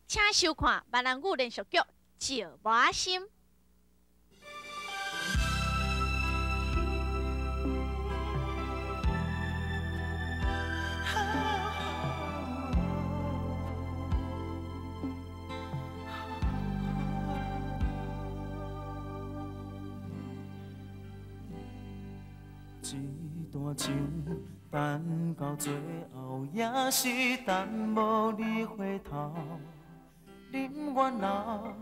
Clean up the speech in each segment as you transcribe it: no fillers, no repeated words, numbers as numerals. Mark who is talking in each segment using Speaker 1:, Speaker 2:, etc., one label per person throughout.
Speaker 1: 请收看闽南语连续剧《石磨心》。
Speaker 2: 这段情等到最后，也是等无你回头。宁愿老，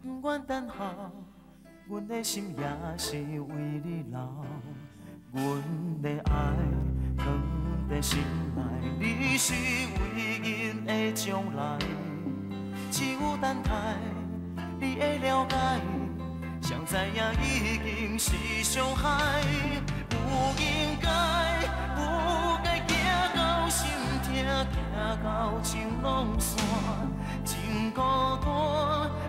Speaker 2: 不愿等候，阮的心也是为你留。阮的爱藏在心内，你是唯一的将来。只有等待你的了解，谁知影已经是伤害。不应该，不该行到心痛，行到情拢散，真孤单。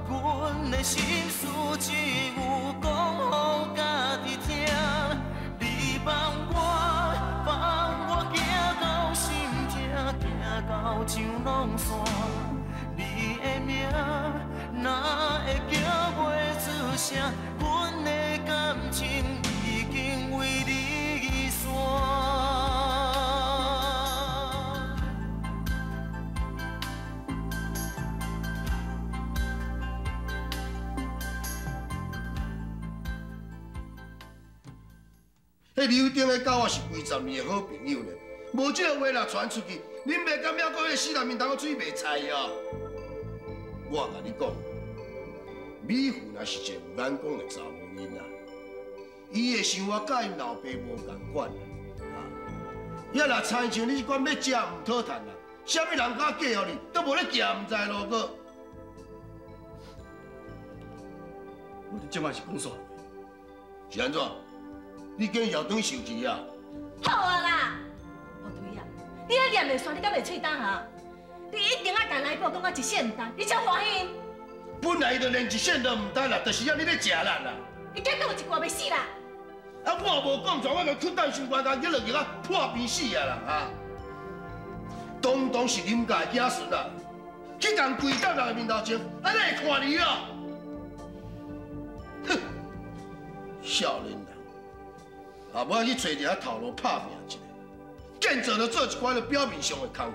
Speaker 2: 阮的心事只有讲予家己听。你放我，放我行到心痛，行到情拢散。你的名哪会叫袂出声？阮的感情已经为你散。
Speaker 3: 彼柳丁的狗仔是几十年的好朋友呢，无这个话若传出去，恁爸敢犹阁彼个死人面头阁水袂菜哦。我共你讲，美凤若是一个有眼光的查某囡仔，伊的生活佮𪜶老爸无仝款啊。伊若亲像你这款欲食毋讨趁啊，啥物人敢嫁予你，都无咧行毋知路阁。
Speaker 4: 我这摆是讲煞，
Speaker 3: 是按怎？你今日转受气啊？
Speaker 5: 好啊啦，无对啊，你咧念袂煞，你敢袂喙焦哈？你一定爱共来宝讲到一线毋值，你才欢喜。
Speaker 3: 本来伊就连一线都毋值啦，就是遐你咧食力啦。
Speaker 5: 伊结果有一挂袂死啦。
Speaker 3: 啊，我无讲错，我共出蛋伤悬，共叫落去啊破病死啊啦啊！当当是林家的子孙啊，去共跪到人的面头前，按呢会看你哦？哼，少年人，啊，无爱去揣一个头路拍拼一下，见做就做一寡表面上的工课，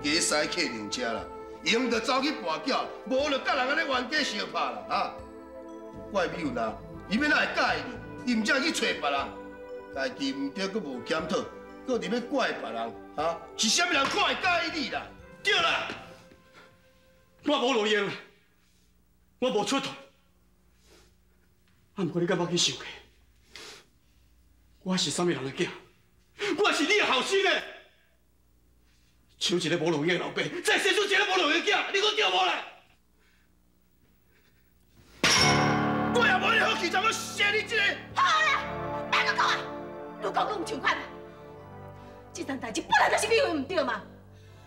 Speaker 3: 加驶客人车啦，闲就走去跋筊，无就佮人按呢冤家相拍啦啊！怪美云啊，伊欲哪会佮意你？伊毋才去揣别人，家己毋对，阁无检讨，阁伫欲怪别人，哈？是啥物人看会佮意你啦？
Speaker 4: 对啦，我无路用，我无出头，啊，毋过你敢捌去想过？我是啥物人的囝？我是你的后生呢。像一个无路用的老爸，再生出一个无路用的囝，你讲对无咧？
Speaker 3: 我也无你好气，怎么生你这个？
Speaker 5: 好啦，别阁讲啊，愈讲愈毋像款。这桩代志本来就是美云毋对嘛，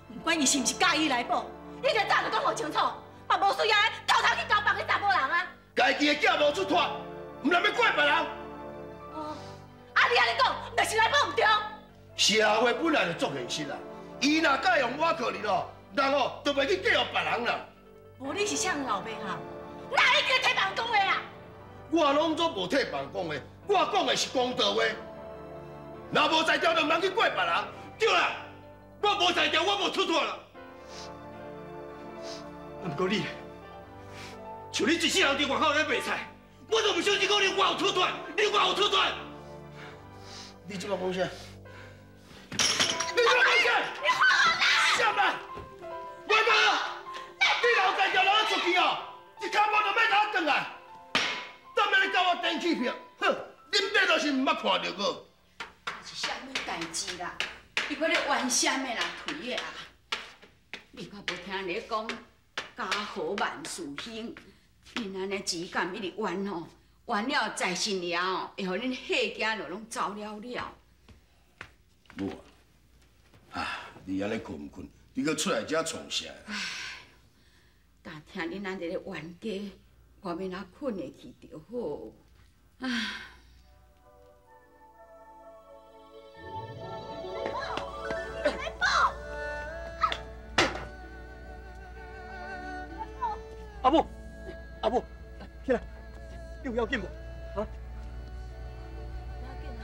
Speaker 5: 不管伊是毋是佮意来宝，应该早就讲予清楚，嘛无需要偷偷去交别个查某人啊。
Speaker 3: 家己的囝无出脱，毋通欲怪别人。
Speaker 5: 哦，啊你按呢讲，毋就是来宝毋对？
Speaker 3: 社会本来就足现实啦，伊若敢用我靠你咯，人哦就袂去嫁予别人啦。
Speaker 5: 无你是啥人老爸哈？哪会记替别人讲话啊？
Speaker 3: 我拢总无替别人讲话，我讲的是公道话。若无才调，就毋通去怪别人。
Speaker 4: 对啦，我无才调，我无出脱啦。啊，毋过你，像你一世人伫外口咧卖菜，我都毋相信讲你外有出脱，你外有出脱。
Speaker 3: 你这摆讲啥？你这摆讲啥？
Speaker 5: 你好啦！
Speaker 3: 啥啦？我讲，你老才调让我出去哦，一跤步就欲共我转来，等下你共我登机票，哼，恁爸就是毋捌看著过。
Speaker 6: 是啥物代志啦？你阁咧冤啥物啦？推的啊！你敢无听咧讲家和万事兴？恁按呢只敢一直冤吼，冤了财神爷吼，会予恁岁囝就拢走了了。
Speaker 3: 母啊，啊，你按呢困毋困？你阁出来遮创啥？
Speaker 6: 唉，但听恁按呢咧冤家，我欲哪困会去就好。唉。
Speaker 4: 阿母，阿母，起来，你有要紧无？啊？
Speaker 5: 不要紧啦，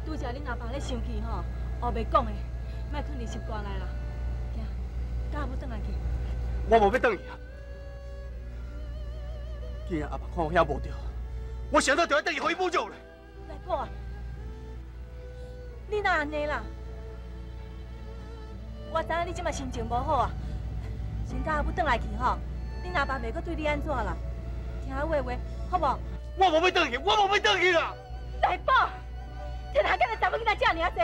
Speaker 5: 拄才恁阿爸咧生气吼，乌白讲的，莫囥伫心肝内啦。行，佮阿母转来去。
Speaker 4: 我无欲转去啊！既然阿爸看我遐无对，我啥都就爱转去予伊侮辱咧。
Speaker 5: 来宝啊，你哪按呢啦？我知影你这马心情无好啊，先佮阿母转来去吼，恁阿爸袂阁对你按怎啦？听我话，好无？
Speaker 4: 我无欲转去，我无欲转去啦！
Speaker 5: 来宝，天下间的查某囡仔遮尔啊济，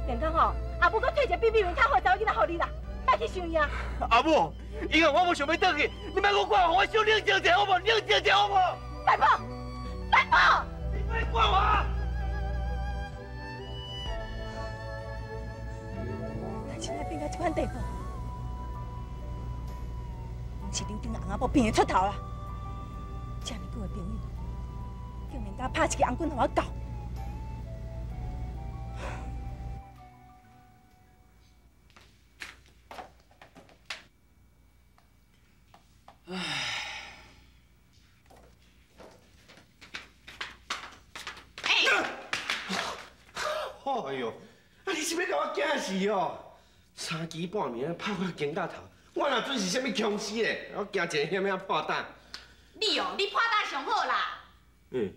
Speaker 5: 连讲吼，阿母阁替一个比美云较好的查某囡仔予你啦，莫去想伊啊！
Speaker 4: 阿母，因为我无想欲转去，你莫阁管我，我小冷静者好无？冷静者好无？
Speaker 5: 来宝，来宝，
Speaker 4: 你莫管我！
Speaker 5: 代志变到这款地步，拢是刘丁翁仔某变会出头啦！遮尔久的朋友，竟然敢拍一支红棍予我搞！
Speaker 7: 唉，哎呦，啊你是欲共我惊死哦？三更半暝拍我肩胛头，我若准是啥物僵尸咧？我惊一个险仔破胆。
Speaker 1: 你哦，你破胆上好啦。
Speaker 7: 欸，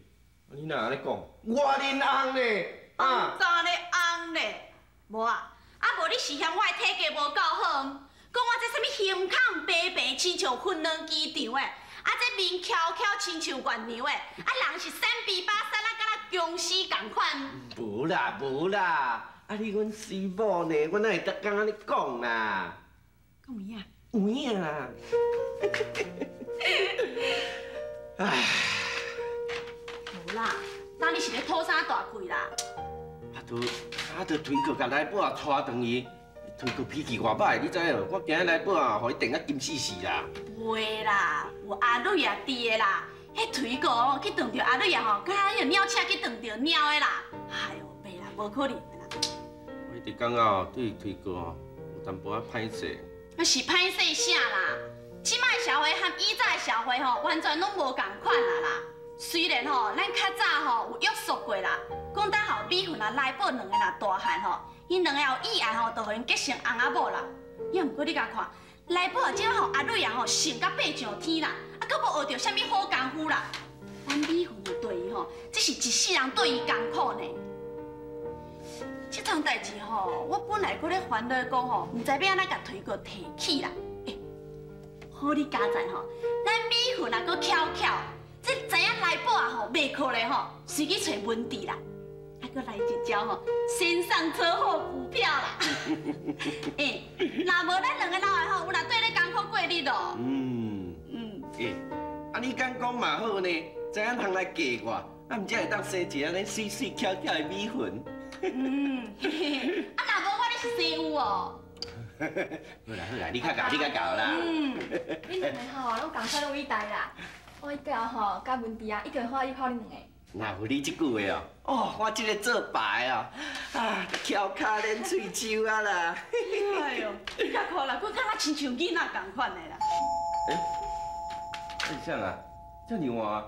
Speaker 7: 你哪按呢讲？我恁翁咧，啊？
Speaker 1: 怎咧翁咧？无啊，啊无你是嫌我的体格无够好，讲我这啥物胸腔白白，亲像云软机场的，啊这面翘翘亲像月娘的，啊人是三比八三啊，敢若僵尸仝款。
Speaker 7: 无啦无啦。啊！你阮师某呢？我哪会当敢按呢讲啦？
Speaker 1: 讲有影？
Speaker 7: 有影啦！唉，
Speaker 1: 无啦，那你是咧吐啥大气啦？
Speaker 7: 啊，就推过共来宝啊，带转去，推过脾气偌歹，你知影？我今日来宝啊，予伊电甲金死死啦。
Speaker 1: 袂啦，有阿蕊啊伫的啦，彼推过哦，去撞著阿蕊啊吼，敢若彼个鸟车去撞著猫的啦。哎哟，袂啦，无可能。
Speaker 7: 我一直感觉哦，对推哥哦有淡薄仔歹势。
Speaker 1: 那是歹势啥啦？这摆社会和以早的社会吼，完全拢无仝款啊啦。虽然吼，咱较早吼有约束过啦，讲等吼美云啊、来宝两个若大汉吼，𪜶两个有意爱吼，就予𪜶结成翁仔某啦。也毋过你共看，来宝这吼阿蕊啊吼，性甲爬上天啦，啊，阁无学著啥物好功夫啦。咱美云啊对伊吼，这是一世人对伊艰苦呢。这桩代志吼，我本来阁咧烦恼讲吼，毋知欲按怎共推过提起啦。欸，好你佳哉吼，咱美云啊阁巧巧，这知影来宝啊吼，袂可能吼，随去揣文治啦，啊阁来一招吼，先上车后补票啦。欸，若无咱两个老的吼，有若对咧艰苦过日咯。
Speaker 7: 嗯嗯。欸，啊你敢讲嘛好呢？知影通来嫁我，啊毋才会当生一个按呢媠媠巧巧的美云。
Speaker 1: 嗯，啊，若无我你是生有哦。
Speaker 7: 好啦好啦，你较𠢕，你较𠢕啦。
Speaker 1: 嗯，
Speaker 8: 恁两个吼，拢仝款拢伟大啦。我以后吼，佮文治啊，一定会欢喜泡恁两个。
Speaker 7: 哪有你这句话哦？哦，我这个做爸的哦，啊，翘跤连喙须啊啦。
Speaker 1: 哎呦，你较看啦，佫敢若亲像囡仔仝款的啦。
Speaker 7: 欸，这是啥啊？遮尔晚？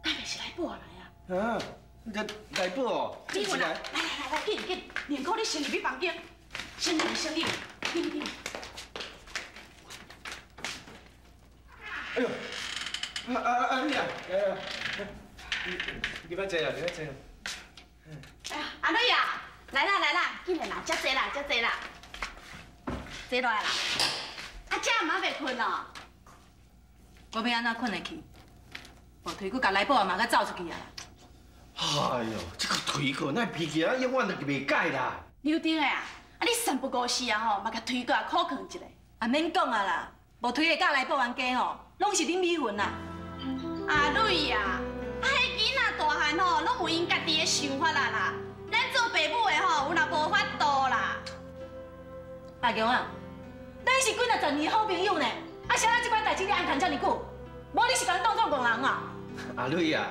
Speaker 1: 敢袂是来报来啊？
Speaker 7: 啊？这来宝哦，
Speaker 1: 美云啊，来来来来，紧紧，连苦你先入去房间，先入先入，紧紧。
Speaker 7: 哎呦，啊你啊，来来，你别坐啦，你别坐啦。
Speaker 1: 哎呀，阿蕊啊，来啦来啦，紧来啦，遮坐啦，遮坐啦，坐落来啦。啊，这嘛袂睏哦？
Speaker 5: 我欲按怎睏会去？无推阁共来宝嘛阁走出去啊！
Speaker 7: 哎呦，这个推哥那脾气啊，永远都袂改啦。
Speaker 1: 刘丁的啊，啊你三不五时啊吼，嘛共推哥啊苦劝一下。
Speaker 5: 啊免讲啊啦，无推会佮来宝冤家吼，拢是恁美云啦。
Speaker 1: 阿蕊啊，啊彼囡仔大汉吼，拢有𪜶家己的想法啊啦。咱做爸母的吼，有若无法度啦。
Speaker 5: 阿强啊，咱是几若十年好朋友呢，啊，啥人这款代志你按谈遮尔久？无你是共当作戆人啊？
Speaker 7: 阿蕊啊。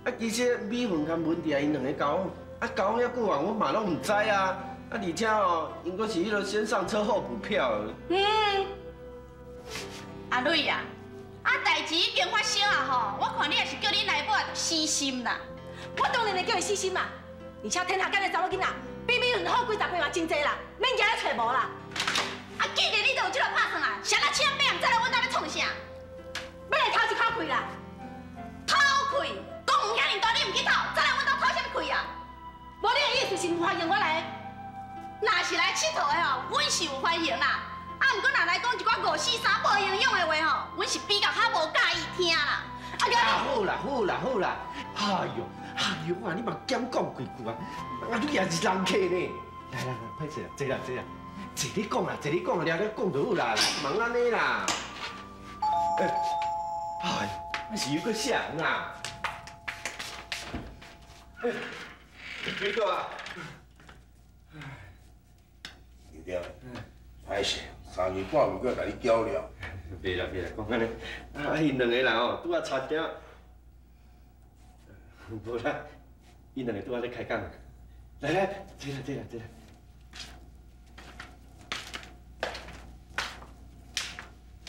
Speaker 7: 啊，其实美云佮文弟啊，𪜶两个交往，啊交往遐久啊，我嘛拢毋知啊。啊，而且哦，𪜶阁是彼个先上车后补票。
Speaker 1: 嗯。阿蕊啊，啊，代志已经发生啊吼，我看你也是叫恁来某死心啦。
Speaker 5: 我当然会叫伊死心嘛，而且天下间的查某囡仔比美云好几十倍嘛真济啦，免惊咧揣无啦。
Speaker 1: 啊，既然你都有这个拍算啊，啥人请别人再来阮兜咧创啥？
Speaker 5: 欲来透一口气啦！
Speaker 1: 透气？讲毋遐尔大，你毋去透，再来阮兜透啥物气啊？
Speaker 5: 无你的意思是毋欢迎我来？
Speaker 1: 若是来𨑨迌的吼，阮是有欢迎啦。啊，毋过若来讲一寡五四三无营养的话吼，阮是比较较无佮意听啦。
Speaker 7: 啊，好啦好啦好啦，哎呦哎呦啊，你嘛减讲几句啊！啊，你也是人客呢。来来来，歹势啦，坐啦坐啦，坐你讲啦，坐你讲，了了讲就好啦，茫按呢啦。哎，啊是又阁啥人啊？哎，水果啊！
Speaker 3: 对，歹势，三更半暝阁来你搅了。
Speaker 7: 袂啦袂啦，讲按呢，啊，𪜶两个人哦，拄仔差点，无啦，𪜶两个拄仔咧开讲。来来，坐啦坐啦坐啦。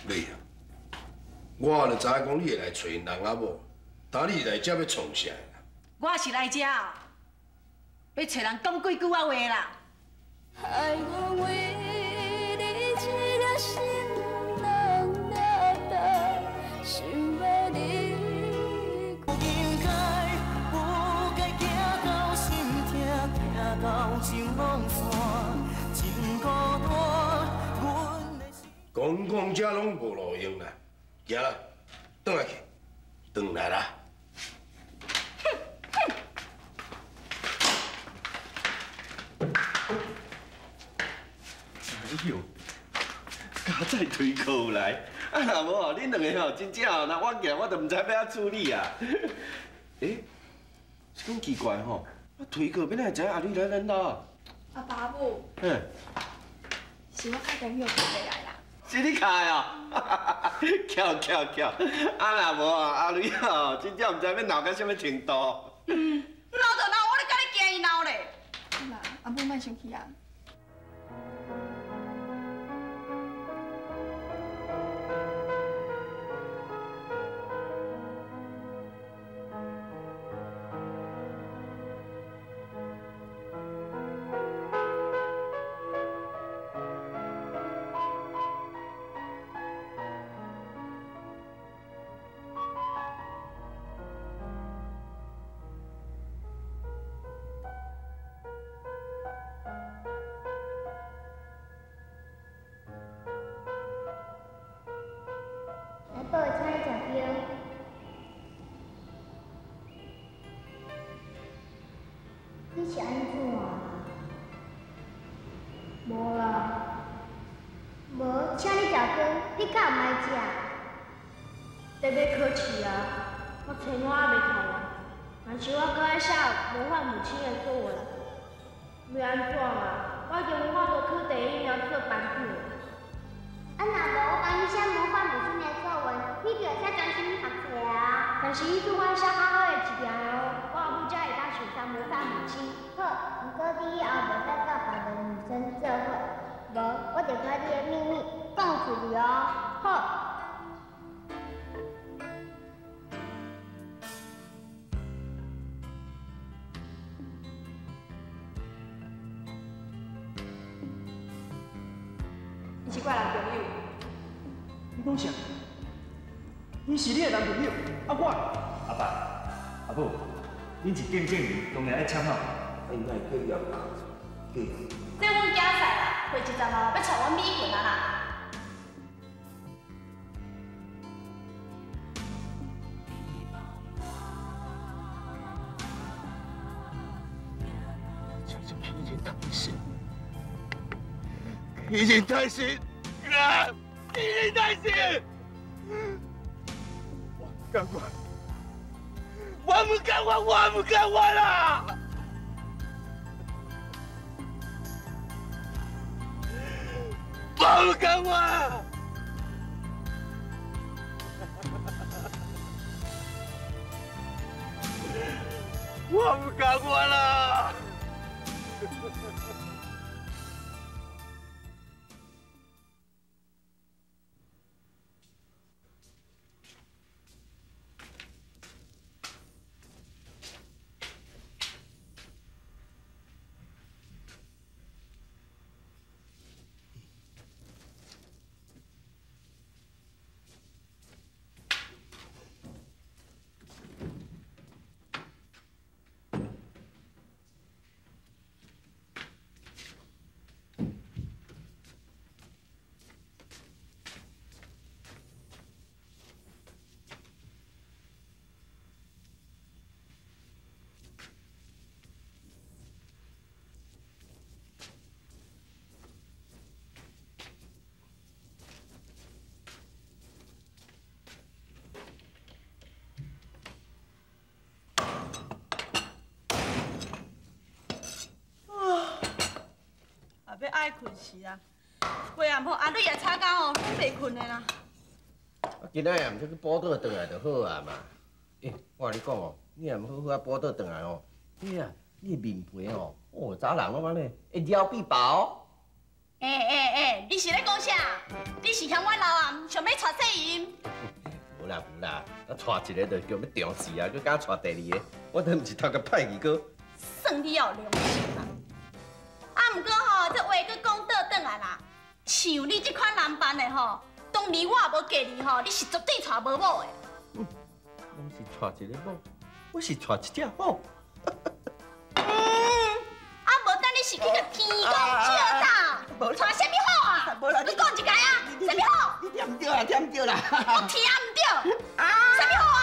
Speaker 3: 你啊，我就知影讲你会来揣𪜶翁仔某，今你来遮欲创啥啦？
Speaker 5: 我是来遮哦，欲揣人讲几句仔话啦。
Speaker 9: 害我为你这个心人了得，想欲离。
Speaker 2: 不应该，不该行到心痛，痛到情拢散，真孤单。阮的心。
Speaker 3: 讲讲这拢无路用啦，行啦，转来去，转来啦。
Speaker 7: 哎呦，加再推过来，啊若无哦，恁两个吼，真正哦，若我行，我都毋知欲按怎处理啊。欸，是讲奇怪吼，啊推过欲哪会知影阿女来咱兜？
Speaker 8: 阿爸阿母。
Speaker 7: 嗯。
Speaker 8: 是我敲电话回来啦。
Speaker 7: 是你敲的哦，巧巧巧，啊若无啊，阿女哦，真正毋知欲闹到啥物程度。
Speaker 1: 嗯，闹就闹，我咧佮你惊伊闹咧。
Speaker 8: 好啦，阿母莫生气啊。
Speaker 10: 你是按怎啊？无啦，无，请你食饭，你敢毋爱食？
Speaker 11: 得欲考试啊，我册拢还袂读完，但是我阁爱写模范母亲的作文。欲按怎啊？我已经无法度考第一名做班长。
Speaker 10: 啊，若无我帮你写模范母亲的作文，你就会使专心读册啊。
Speaker 11: 但是你拄我写较好的一条哦，我后母才会当选上模范母亲。
Speaker 10: 好，毋过你以后袂使佮别个女生做伙，无我就把你的秘密讲出去哦。好。
Speaker 8: 伊是我男朋友。
Speaker 4: 你讲啥？伊是你的男朋友，啊我？
Speaker 2: 阿爸、阿母，恁是见证人，当然爱参考。
Speaker 3: 啊，伊哪会叫你阿爸？
Speaker 1: 这阮囝婿啦，过一阵哦，欲娶阮美云啊啦。
Speaker 4: 这是欺人太甚，欺人太甚，啊！欺人太甚！我不甘愿，我不甘愿，我不甘愿啦！我不甘愿。我不甘愿啦！
Speaker 5: 困时啊。过暗吼，阿蕊也吵到吼，拢袂困的啦。
Speaker 7: 啊，今仔也毋使去宝岛转来就好啊嘛。欸，我共你讲哦，你若毋好好啊宝岛转来哦，你啊，你面皮哦，哦，早人拢按呢，会撩变薄哦。
Speaker 1: 欸，你是咧讲啥？你是嫌我老啊，想欲娶细姨？
Speaker 7: 无啦无啦，我娶一个就叫欲长死啊，阁敢娶第二个，我都毋是头壳歹去阁。
Speaker 1: 算你也有良心啦！啊，毋过吼，这话阁讲倒转来啦，像你这款男扮的吼，当年我也无嫁你吼，你是绝对娶无某的。
Speaker 7: 拢是娶一个某，我是娶一只虎。
Speaker 1: 啊，无等你是去共天公借胆，娶啥物虎啊？你讲一个啊，啥物虎？
Speaker 7: 你听毋对啊，听毋对啦！
Speaker 1: 我听毋对。啊！啥物虎啊？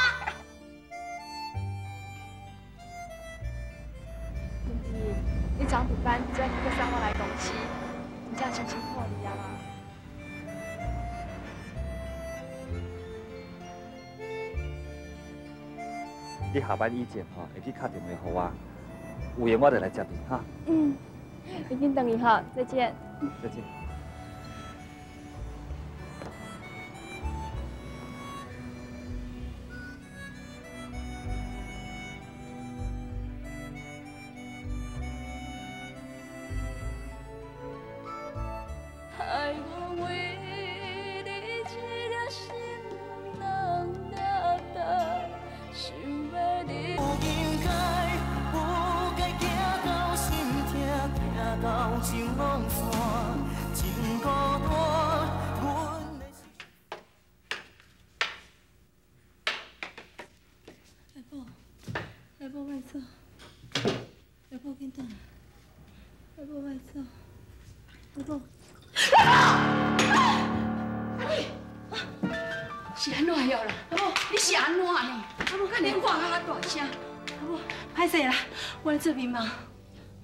Speaker 8: 文弟，你昨值班就爱去送我来公司，真正真辛苦你啊嘛。
Speaker 12: 你下班以前吼，会去敲电话予我，有闲我就来接你哈。
Speaker 8: 嗯，你紧转去哈，再见。
Speaker 12: 再见。
Speaker 9: 害我为你一粒心人掠重，想欲你。
Speaker 2: 不应该，不该行到心痛，痛到情拢散，真孤单。阮的心。
Speaker 5: 来宝，来宝，莫走，来宝，紧转来，来宝，莫走，来宝。
Speaker 6: 是按怎样啦？阿母，你是按怎呢？阿母，敢你喊啊遐大声？
Speaker 5: 阿母，歹势啦，我咧做面梦。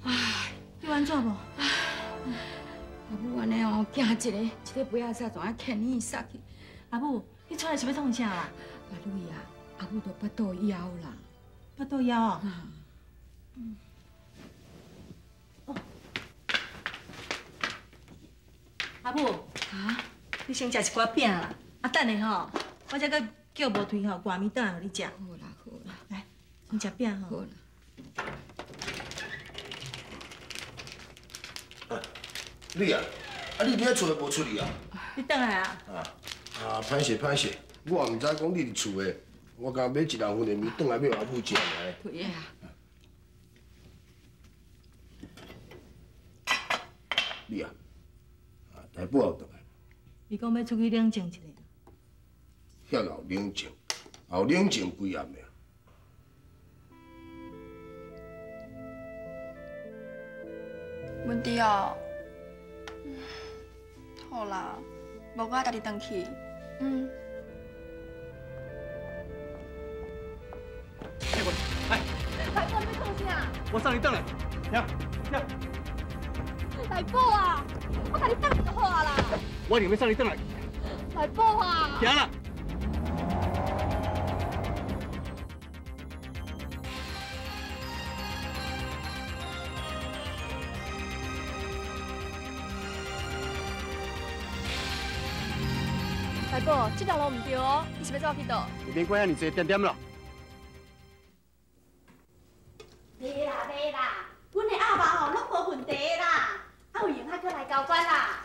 Speaker 5: 唉，你安怎无？
Speaker 6: 阿母按呢哦，惊一个，一个杯仔屎从遐牵你杀去。
Speaker 5: 阿母，你出来是欲创啥啦？
Speaker 6: 阿蕊啊，阿母都腹肚枵啦。
Speaker 5: 腹肚枵哦。嗯。哦。阿母，
Speaker 6: 啊？
Speaker 5: 你先食一寡饼啦，啊等下吼，我才阁叫无推吼挂面转来予你食。
Speaker 6: 好啦好啦，
Speaker 5: 来，先食饼吼。
Speaker 6: 好啦。
Speaker 3: 你啊，啊你伫遐厝内无出去啊？
Speaker 5: 你转来啊？
Speaker 3: 啊，歹势歹势，我也毋知讲你伫厝的，我敢买一人份的面转来欲予阿母食尔。
Speaker 6: 对啊。
Speaker 3: 你啊，啊大宝有转来。
Speaker 5: 伊讲欲出去冷静一下。
Speaker 3: 遐老冷静，后冷静几暗的。
Speaker 8: 文弟哦，好啦，无我家己转去。嗯。
Speaker 4: 哎，
Speaker 8: 大宝，你创啥？
Speaker 4: 我送你转来，行行。
Speaker 8: 大宝啊，我家己转去就好啊啦。
Speaker 4: 我一定欲送你转来。
Speaker 8: 大宝啊！
Speaker 4: 行啦。
Speaker 8: 大宝，这条路毋对哦，你是欲走去佗？
Speaker 4: 你免管遐尔济，点点啦。
Speaker 1: 袂啦袂啦，阮的鸭肉吼拢无问题的啦，啊有闲啊，阁来交关啦。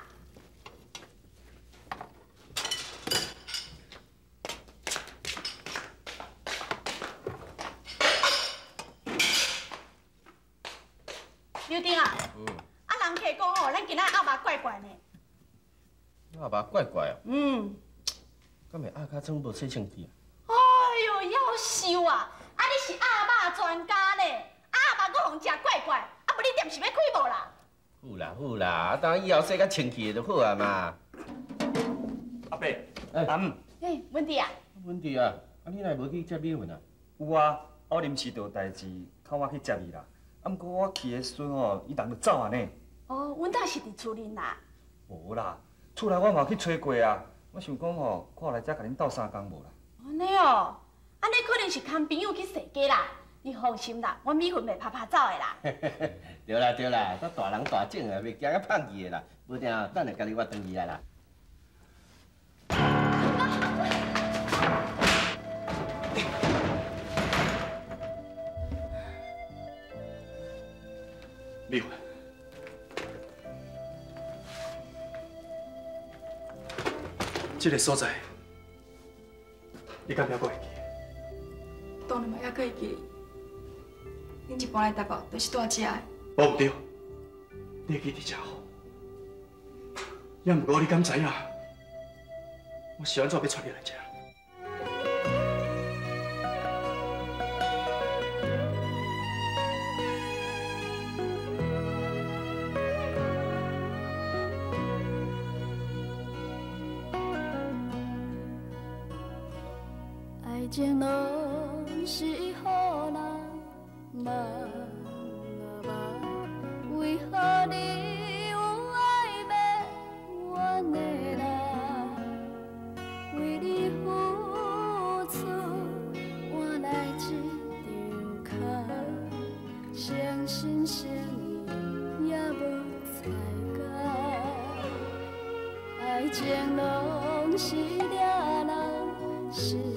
Speaker 1: 刘丁啊，啊人客讲吼，咱今仔鸭肉怪怪呢。
Speaker 7: 鸭肉怪怪哦。
Speaker 1: 嗯。
Speaker 7: 敢会鸭尻川无洗清气啊？
Speaker 1: 哎哟，夭寿啊！啊，你是鸭肉专家呢，鸭肉阁予人食怪怪，啊无你店是欲开无啦？
Speaker 7: 好啦好啦，啊当以后洗较清气的就好啊嘛。
Speaker 12: 阿伯，阿姆。
Speaker 1: 欸，文弟啊。
Speaker 7: 文弟啊，啊你哪无去接美云啊？
Speaker 12: 有啊，我临时就有代志，靠我去接伊啦。啊，毋过我去的时阵吼，伊人就走啊呢。
Speaker 1: 哦，阮兜是伫厝里啦。
Speaker 12: 无啦，厝内我嘛有去揣过啊。我想讲吼，看来遮共恁斗相共无啦。
Speaker 1: 按呢哦，按呢可能是牵朋友去踅街啦。你放心啦，阮美云袂拍拍走的啦。
Speaker 7: 对啦对啦，都大人大种啊，袂惊甲胖去的啦。无定等下家己我转去啊啦。
Speaker 4: 美云，这个所在，你敢犹阁会记？
Speaker 8: 当然嘛，犹阁会记。恁一搬来台北，就是住遮的。
Speaker 4: 无毋对，你会记伫遮好。也毋过你敢知影，我是按怎欲带你来遮？
Speaker 9: 爱情拢是予人梦啊梦，为何你有爱袂完的人？为你付出换来这场空，诚心诚意也无彩工。爱情拢是掠人心。